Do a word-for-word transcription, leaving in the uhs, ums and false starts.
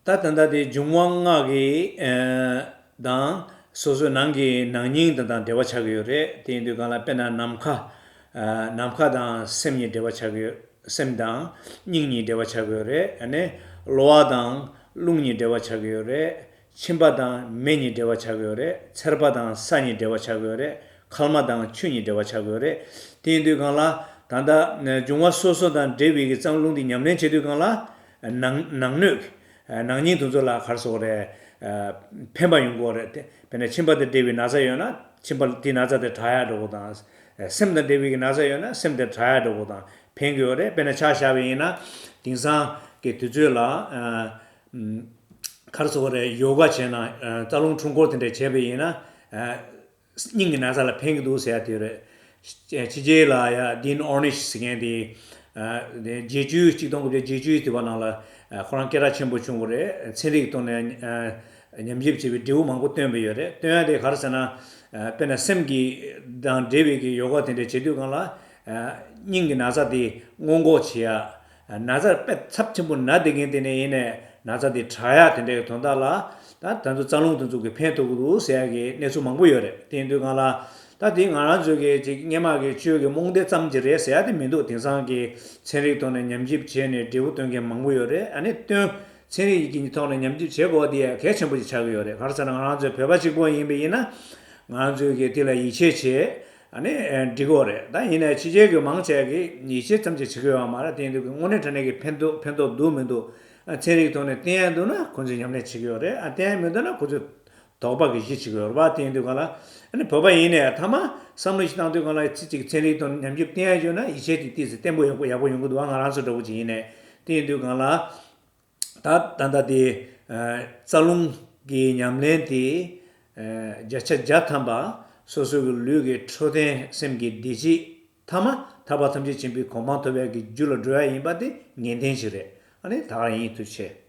ད་ད་ལྟ་དེ་འབྱུང་བ་ལྔ་གི་ཨ་དང་སོ་སོའི་ནང་གི་ནང་སྙིང་དང་དང་འབྲེལ་བ་ཆགས་ཀྱི་ཡོད་རེད། དེ་ཡིན་དུས་གང་ལ་དཔེར་ན་ནམ་མཁའ། ཨ་ནམ་མཁའ་དང་སེམས་གཉིས་འབྲེལ་བ་ཆགས་ཀྱི་ཡོད། སེམས་དང་སྙིང་གཉིས་འབྲེལ་བ་ཆགས་ཀྱི་ཡོད་རེད། ཨ་ནི་གློ་བ་དང་རླུང་གཉིས་འབྲེལ་བ་ཆགས་ཀྱི་ཡོད་རེད། མཆིན་པ་དང་མེ་གཉིས་འབྲེལ་བ་ཆགས་ཀྱི་ཡོད་རེད། མཚེར་པ་དང་ས་གཉིས་འབྲེལ་བ་ཆགས་ཀྱི་ཡོད་རེད། མཁལ་མ་དང་ཆུ་གཉིས་འབྲེལ་བ་ཆགས་ཀྱི་ཡོད་རེད། དེ་ཡིན་དུས་གང་ལ་ད་ལྟ་འབྱུང་བ་སོ་སོ་དང་འབྲེལ་བའི་གི་རྩ་རླུང་འདི་ཉམས་ལེན་བྱེད་དུས་གང་ལ་ནང་ནང་གནོད་ནང་སྙིང་དེ་ཚོ་ལ་ག་རེ་ཟེར་དགོས་རེད། ཕན་པ་ཡོང་གི་ཡོད་རེད། དེ་དཔེར་ན་མཆིན་པ་དང་འབྲེལ་བའི་ན་ཚ་ཡོད་ན་མཆིན་པ་དེའི་ན་ཚ་དེ་དྲག་ཡག་འགྲོ་གི་དང་། སེམས་དང་འབྲེལ་བའི་གི་ན་ཚ་ཡོད་ན་སེམས་དེ་དྲག་ཡག་འགྲོ་གི་དང་ཕན་གྱི་ཡོད་རེད། དཔེར་ན་ཆ་བཞག་པ་ཡིན་ན་དེང་སང་གི་དུས་ཚོད་ལ་ག་རེ་ཟེར་དགོས་རེད། ཡོ་ག་བྱས་ན་རྩ་རླུང་འཁྲུག་འཁོར་དེ་འདྲ་བྱས་པ་ཡིན་ན། སྙིང་གི་ན་ཚ་ལ་ཕན་གྱི་འདུག་ཟེར་ཡ་དེ་རེད། ཕྱི་རྒྱལ་ལ་ཡ་ཌིན་ཨོར་ནིཤ་ཟེར་མཁན་དེ། བརྒྱད་ཅུ་གཅིག་སྟོང་དགུ་བརྒྱ་བརྒྱད་ཅུ་དུས་བ་ནང་ལ་ཁོ་རང་སྐད་གྲགས་ཆེན་པོ་བྱུང་བ་རེད། ཚན་རིག་ཐོག་ནས་ཉམས་ཞིབ་བྱས་པའི་འབྲས་བུ་མང་པོ་བཏོན་པ་ཡོད་རེད། བཏོན་ཡ་དེ་ག་རེ་ཟེར་ན། དཔེར་ན་སེམས་ཀྱི་དང་འབྲེལ་བའི་གི་ཡོ་ག་དེ་འདྲ་བྱེད་དུས་སྒང་ལ། སྙིང་གི་ན་ཚ་དེ་སྔོན་འགོག་བྱེད་ཡ། ན་ཚ་དཔེ་ཚབས་ཆེན་པོ་ན་བསྡད་མཁན་དེ་ནས་ཡིན་ནས་ན་ཚ་དེ་དྲག་ཡག་དེ་འདྲའི་དོན་དག་ལ་ད་ད་ཚོ་རྩ་རླུང་དེ་ཚོ་གི་ཕན་ཐོགས་ཀྱི་འདུག་ཟེར་ཡག་གི་གནས་ཚུལ་མང་པོ་ཡོད་རེད། དེ་ཡིན་དུས་གང་ལ་ད་དེ་ང་རང་ཚོའི་གི་ཅིག་སྔོན་མ་གི་ཆོས་ཀྱི་རྨོངས་དད་ཙམ་ཅིག་རེད་ཟེར་ཡག་དེ་མི་འདུག། དེང་སང་གི་ཚན་རིག་ཐོག་ནས་ཉམས་ཞིབ་བྱས་ནས་འབྲས་བུ་སྟོན་མཁན་མང་པོ་ཡོད་རེད། ཨ་ནི་སྟོན་ཚན་རིག་གི་ཐོག་ནས་ཉམས་ཞིབ་བྱེད་དགོས་དེ་ཡ་གལ་ཆེན་པོ་ཅིག་ཆགས་ཀྱི་ཡོད་རེད། ག་རེ་ཟེར་ན་ང་རང་ཚོའི་བོད་པ་གཅིག་པོ་ཡིན་པ་ཡིན་ན་ང་རང་ཚོའི་གི་དེ་ལ་ཡིད་ཆེས་བྱེད། ཨ་ནི་འགྲིག་གི་རེད། ད་ཡིན་ནའི་ཕྱི་རྒྱལ་གྱི་མང་ཆེ་གིས་ཡིད་ཆེས་ཙམ་ཅིག་བྱེད་ཀྱི་ཡོད་མ་རེད། དེ་ཡིན་དུས་དངོས་གནས་དྲང་གནས་ཀྱི་ཕན་ཐོགས་ཕན་ཐོགས་འདུག་མི་འདུག། ཚན་རིག་ཐོག་ནས་བསྟན་ཡ་འདུག་ན་ཁོ་ཚོས་ཉམས་ལེན་བྱེད་ཀྱི་ཡོད་རེད། ཨ་བསྟན་ཡ་མི་འདུག་ན་ཁོ་ཚོས་དོགས་པ་གི་གཞི་བྱེད་ཀྱི་ཡོད་རེད་པ། དེ་ཡིན་དུས་གང་ལ་ཨ་ནི་བོད་པ་ཡིན་ནའི་ཐ་མ་བསམ་བློ་ཞིག་བཏང་དུས་གང་ལ་ཚིག་ཅིག་ཚན་རིག་ཐོག་ནས་ཉམས་ཞིབ་བསྟན་ཡ་བྱུང་ན་ཡིད་ཆེས་དེ་ཏོག་ཙམ་བརྟན་པོ་ཡག་པོ་ཡག་པོ་ཡོང་གི་འདུག། ཨ་ང་རང་ཚོ་འདྲ་བོ་ཅིག་ཡིན་ནའི་དེ་ཡིན་དུས་གང་ལ། ད་ད་ལྟ་དེ་རྩ་རླུང་གི་ཉམས་ལེན་དེ་བརྒྱ་ཆ་བརྒྱ་ཐམ་པ་སོ་སོ་གི་ལུས་ཀྱི་འཕྲོད་བསྟེན་སེམས་ཀྱི་བདེ་སྐྱིད་ཐ་མ་ཐར་པ་ཐམས་ཅད་མཁྱེན་པའི་གོ་འཕང་ཐོབ་ཡག་གི་རྒྱུ་ལ་འགྲོ་ཡག་ཡིན་པ་དེ་ངེས་གཏན་ཞིག་རེད། ཨ་ནི་ད་ག་ཡིན་ཐུགས་རྗེ་ཆེ།